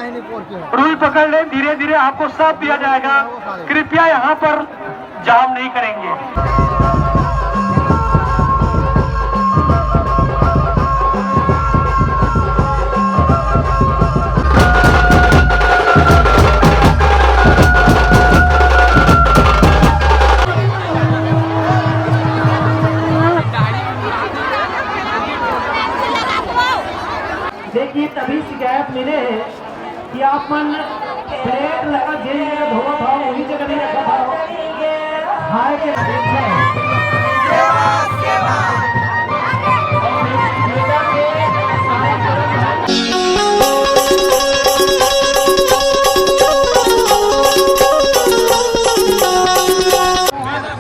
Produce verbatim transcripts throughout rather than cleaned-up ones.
रूई पकड़ लें, धीरे धीरे आपको सब दिया जाएगा। कृपया यहाँ पर जाम नहीं करेंगे। देखिए, तभी शिकायत मिले है कि आप मन प्लेट ला जेन जगह धोवत हव, वही जगह नहीं रखत हव। खाए के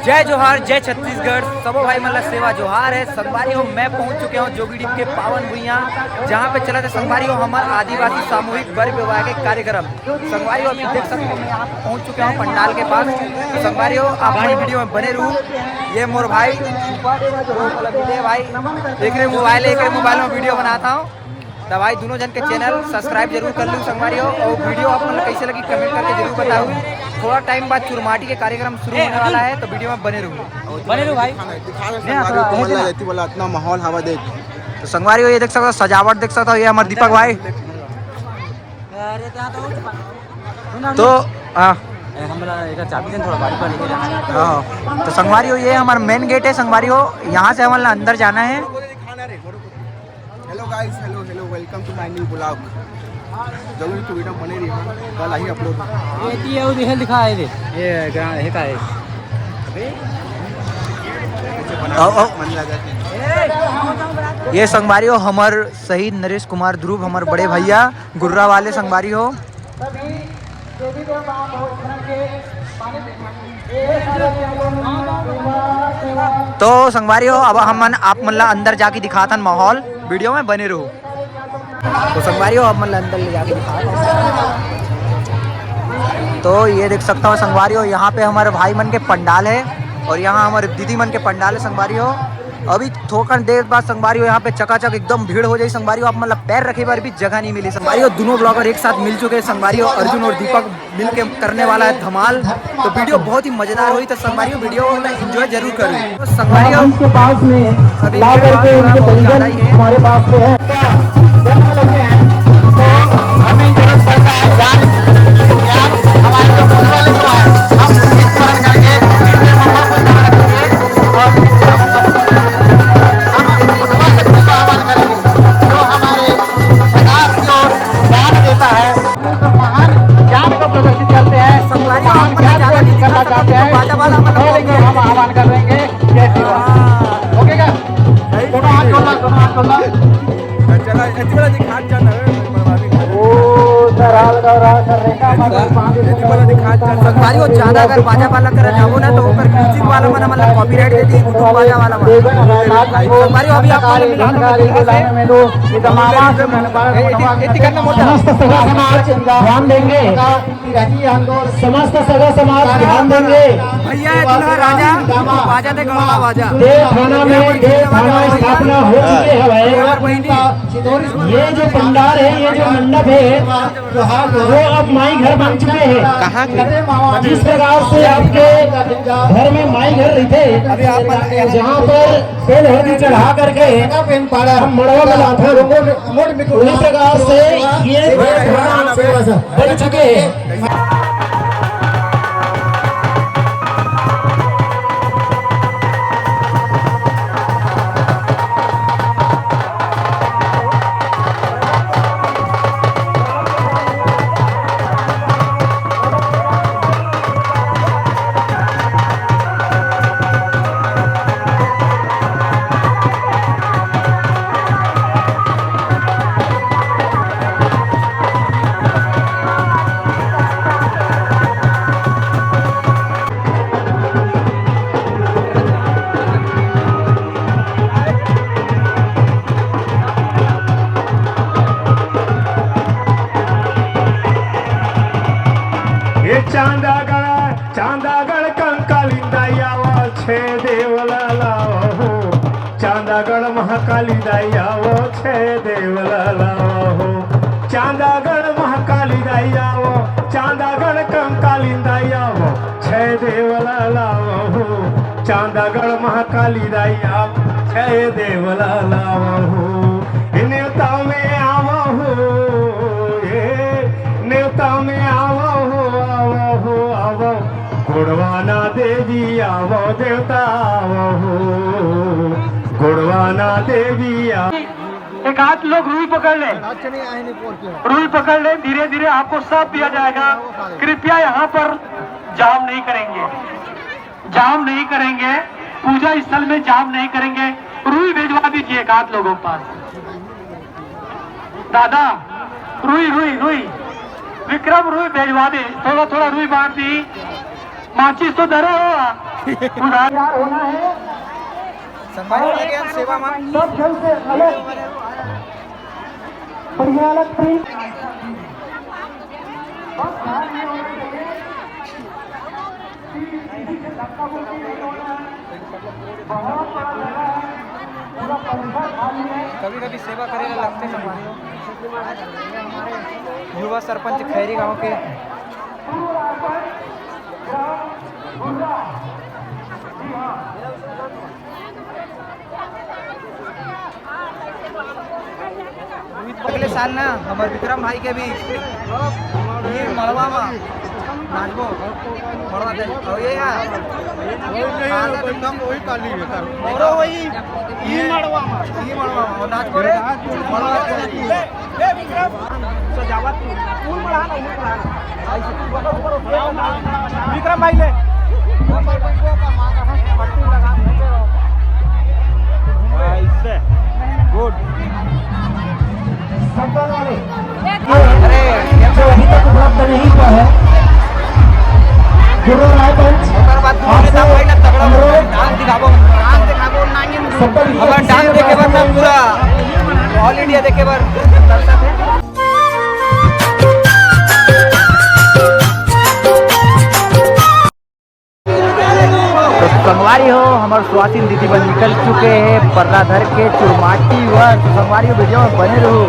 जय जोहार, जय छत्तीसगढ़, सबो भाई मन ला सेवा जोहार है। संगवारी हो, मैं पहुंच चुके हूं जोगीडीह के पावन भुइयां, जहां पे चलत है संगवारी हो हमर आदिवासी सामूहिक बर विवाह के कार्यक्रम। संगवारी हो, अभी देख सकते हो मैं यहाँ पे पहुंच चुके हूँ पंडाल के पास। तो संगवारी हो, आप हमारी वीडियो में बने रहू। ये मोर भाई, ये भाई, एकरे मोबाइल है, एकरे मोबाइल में वीडियो बनाता हूँ। तो भाई, दोनों जन के चैनल सब्सक्राइब जरूर कर लू संगवारी हो, और वीडियो आप मन ला कैसे लगी कमेंट करके जरूर बताओ। थोड़ा टाइम बाद चुरमाटी के कार्यक्रम शुरू होने वाला है, तो वीडियो में बने रहू। बने रहू भाई। दिखा दे नहीं, संगवारी थोड़ा को, ऐसे मतलब ना। एती वाला इतना माहौल हवा देख। तो संगवारी हो, ये देख सकते हो, सजावट देख सकते हो, ये हमारे दीपक भाई। अरे, तो हाँ। ए, हमला एक चाबी दे, थोड़ा गाड़ी पर लेके जाना है। हाँ, तो संगवारी हो, ये हमारा मेन गेट है संगवारी हो, यहाँ से हमला अंदर जाना है। Hello guys, hello, hello, welcome to my new vlog। जरूर तो वीडियो बने रही, कल आई अपलोड। ये ती है, वो दिखा, दिखा है, ये ग्राम है का है। आओ, आओ। मन लगा के। ये संगवारी हो, हमर शहीद नरेश कुमार ध्रुव, हमर बड़े भैया गुर्रा वाले संगवारी हो। तो संगवारी हो, अब हमन आप मन ला अंदर जाके दिखाथन माहौल, वीडियो में बने रहू। तो संगवारी हो, आप मन ला अंदर ले जाके दिखाथन। तो ये देख सकता हो संगवारी हो, यहाँ पे हमारे भाई मन के पंडाल है और यहाँ हमारे दीदी मन के पंडाल है संगवारी हो। अभी थोकन देर बाद संगवारी हो, यहाँ पे चकाचक एकदम भीड़ हो जाई संगवारी हो, आप मन ला पैर रखे बर भी जगह नहीं मिली संगवारी हो। दोनों ब्लॉगर एक साथ मिल चुके हैं संगवारी हो, अर्जुन और दीपक मिल के करने वाला है धमाल। तो वीडियो बहुत ही मजेदार हुई, तो संगवारी हो, वीडियो को एंजॉय जरूर करो। तो संगवारी हो, मंच के पास में अभी ला करके इनके बहुत ज्यादा परिजन ही है। हमारे पास में है। तो हमें जरूरत पड़ता है ज्ञान, ज्ञान हमारे जो बोलने वाले को है, हम उनकी स्मरण करके उनके मनोबल को जागृत करेंगे और हम समझ सकते हैं, आह्वान करेंगे, जो हमारे विकास की ओर ध्यान देता है, तो महान ज्ञान को प्रदर्शित करते हैं, संगवारी महान ज्ञान को अर्जित करना चाहते हैं, तो हम आह्वान कर देंगे। जय सेवा। ओके का? दोनों हाथ जोड़ ला, दोनों हाथ जोड़ ला। चला, एती वाला दिखा, चल, अरे, बर्बादी। ओ, सर, हाल का रहा, सर, रेखा, ऐसा? एती वाला दिखा, चल। संगवारी हो, ज्यादा अगर बाजा वाला करा जाबो ना, तो ओकर म्यूजिक वाला मन, मतलब, कॉपीराइट दे दी, बाजा वाला मन। संगवारी हो, अभी आप मन मिला दो, ये तमाम ए, एती, एती करना मोटा। समस्त सगा समाज ध्यान देंगे। समस्त सगा समाज ध्यान देंगे। भैया, ये दूल्हा राजा, बाजा दे, गौड़ा बाजा। देव थाना में देव थाना स्थापना हो चुके हवय। ये जो पंडाल है, ये जो मंडप है, वो अब माई घर बन चुके हैं। कहाँ के? जिस प्रकार से आपके घर में माई घर रहिथे, जहाँ पर तेल हल्दी चढ़ा करके हम मड़वा में लाथन, उसी प्रकार से ये देव थाना बन चुके हैं। ये चांदागढ़, चांदागढ़ कंकाली दाई आवा, छे देवला लावा हो। चांदागढ़ महाकाली दाई आवा, छे देवला लावा हो। चांदागढ़ महाकाली गढ़ महाकाली दाई आप, छय देवला लावहू, ए नेवता में आवहू, ए नेवता में आवहू, आवहू, आवहू, गोड़वाना देवी आवहू, देवता आवहू, गोड़वाना देवी आवहू। एक आध लोग रुई पकड़ ले, रुई पकड़ ले, धीरे धीरे आपको सब दिया जाएगा। कृपया यहाँ पर जाम नहीं करेंगे, जाम नहीं करेंगे, पूजा स्थल में जाम नहीं करेंगे। रुई भिजवा दीजिए एक आध लोगों के पास। दादा, रुई, रुई, रुई, विक्रम, रुई भिजवा दे, थोड़ा थोड़ा रुई बांट दी। माचिस तो धरे हो, उधार होना है। संगवारी लगे हम सेवा मा। सब जन से अलग, बढ़िया अलग प्रिंट। कभी कभी सेवा करे ला लगथे संगवारी हो। युवा सरपंच खैरी गांव के। अगले साल ना हमर विक्रम भाई के भी ये मड़वा मा नाचबो, मड़वा दे। और ये यार, एकदम वही काली है सर। और वही ये मड़वा मा, ये मड़वा मा नाचबो रे, मड़वा दे। ए विक्रम, सजावट फूल बढ़ा ना, फूल बढ़ा ना। विक्रम भाई ले। ऐसे। गुड। अरे, जो अभी तक उपलब्ध नहीं हुआ है, गुरु राय पंच, ओकर बाद दूनों नेता भाई ना तगड़ा डांस दिखाबो, डांस दिखाबो, नागिन। सबका रिक्वेस्ट है, डांस देखे बर ना पूरा ऑल इंडिया देखे बर तरसत है। तो संगवारी हो, हमर सुहासिन दीदी बन निकल चुके हैं पर्रा धर के चुरमाटी वर। तो संगवारी हो, वीडियो में बने रहो।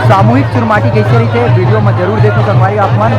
सामूहिक चुरमाटी कैसे रही थे, वीडियो में जरूर देखो संगवारी हो आप मन।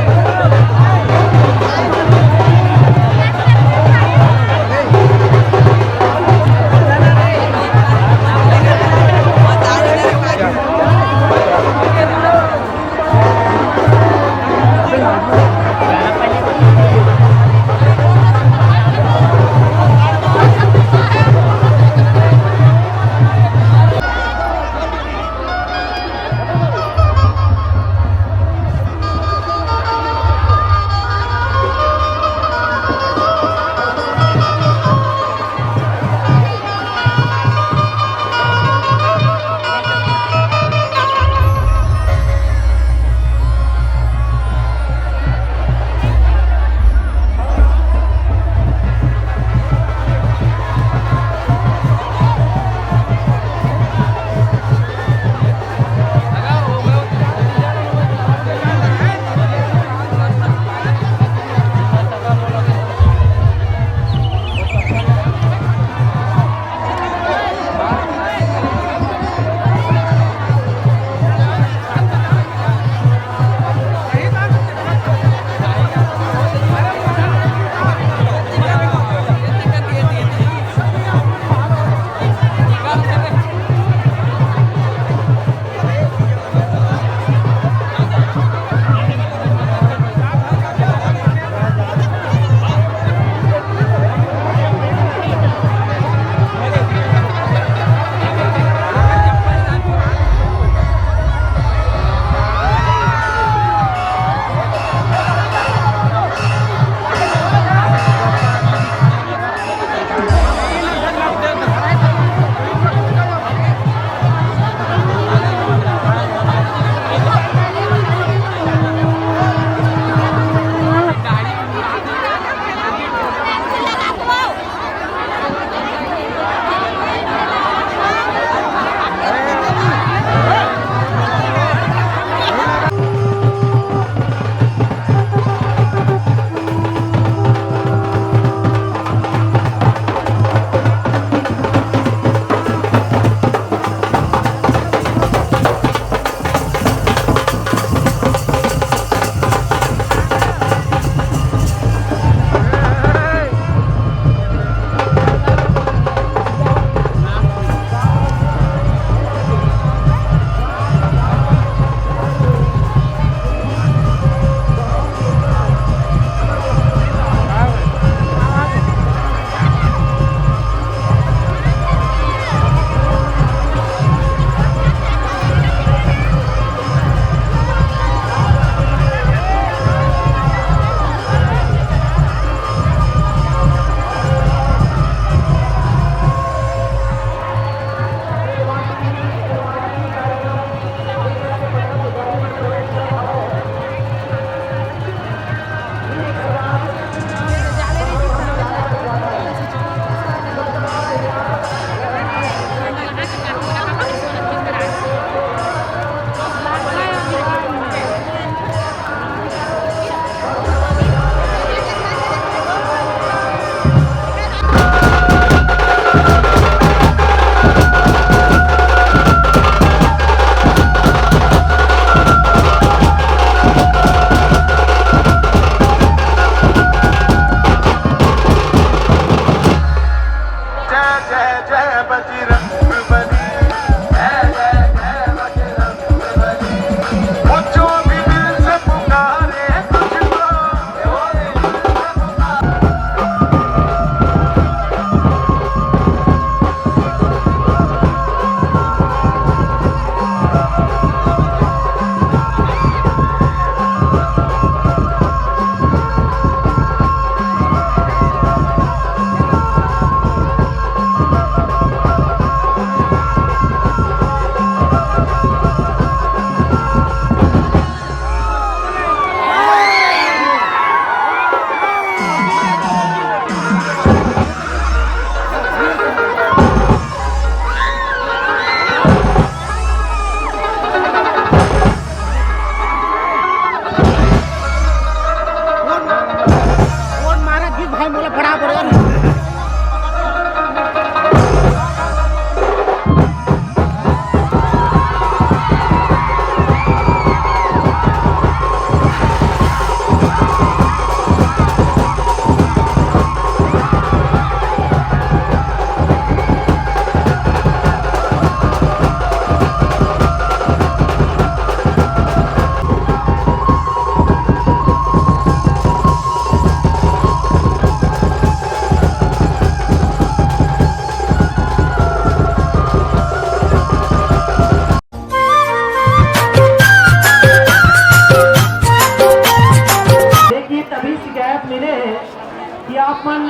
अपन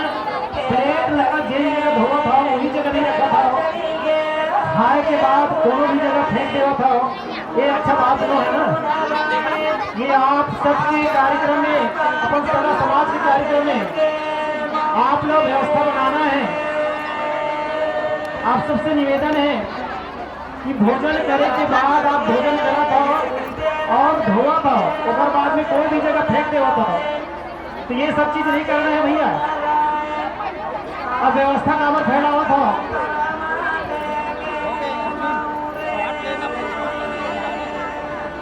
प्लेट ला जेन जगह धोवत हव, वही जगह नहीं रखत हव। खाए के बाद कोनो भी जगह फेंक देवत हव, ये अच्छा बात नो है ना। ये आप सबके कार्यक्रम में, अपन सारा समाज के कार्यक्रम में आप लोग व्यवस्था बनाना है। आप सबसे निवेदन है कि भोजन करे के बाद आप भोजन करत हव और धोवत हव, ओकर बाद में कोई भी जगह फेंक देवत हव, तो ये सब चीज नहीं करना है भैया। अब व्यवस्था काबर फैलावत हव?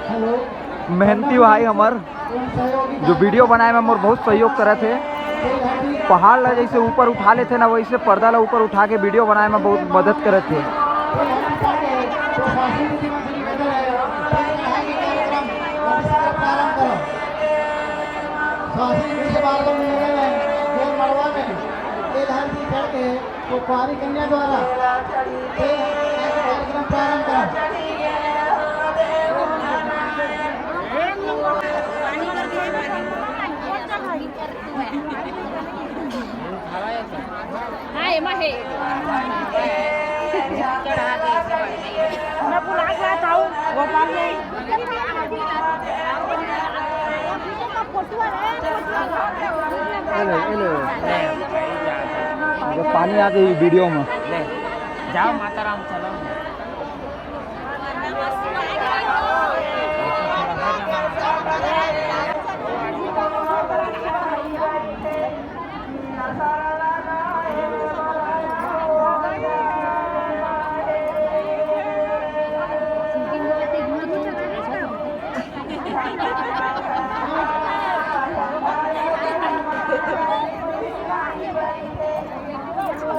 हेलो। मेहनती भाई हमर, जो वीडियो बनाए में मोर बहुत सहयोग करत हे। पहाड़ ला जैसे ऊपर उठा लेथे ना, वैसे पर्दा ला ऊपर उठा के वीडियो बनाए में बहुत मदद करत हे। तो कुंवारी कन्या द्वारा कार्यक्रम प्रारंभ करा। हाँ, एमा हे। मैं बुला के लाता हूँ, गोपाल में। एले, एले। पानी आ गई वीडियो में। ले, जाओ माता राम, चलो।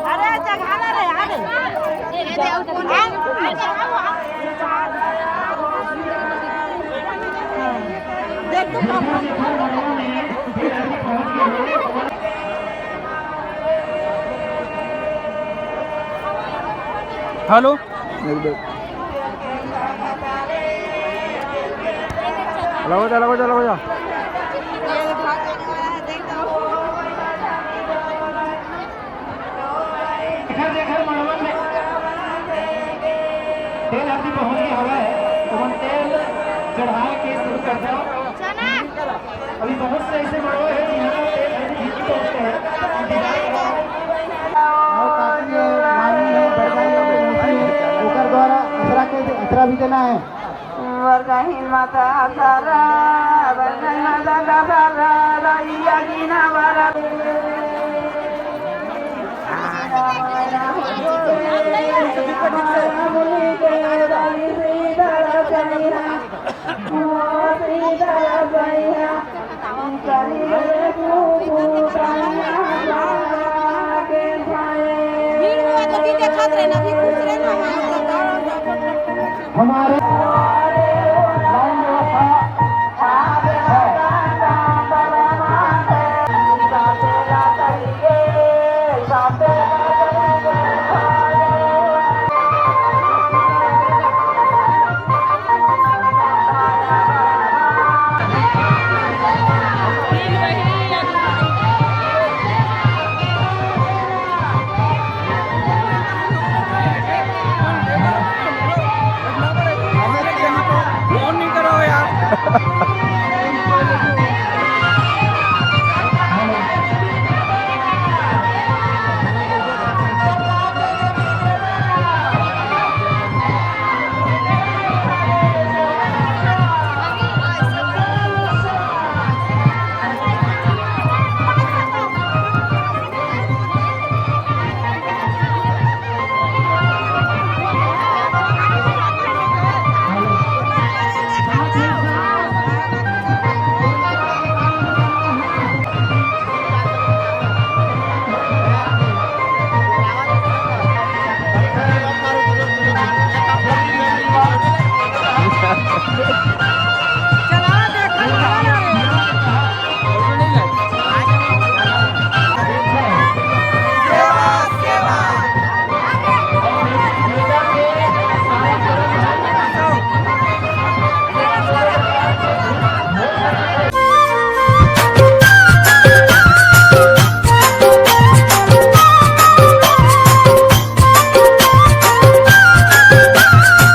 अरे, जगह ना रे, आ रे। देख तू। हेलो। लगो जा, लगो जा, लगो जा। जेखर जेखर मड़वन में तेल हरदी पहुंच गया हवय, ओमन तेल चढ़ाए के शुरू कर दो। अभी बहुत से ऐसे मड़वा है जिहां तेल हरदी नहीं पहुंचते हैं। इंतजार करो। और काफी माननीय बड़गाई ओकर द्वारा असरा के असरा भी देना है। वरदाहिन माता सारा, वरदाहिन माता सारा, रैया गिना वरा। भीड़ में तो की देखत रहे ना, अभी खुश रहे ना, हमारे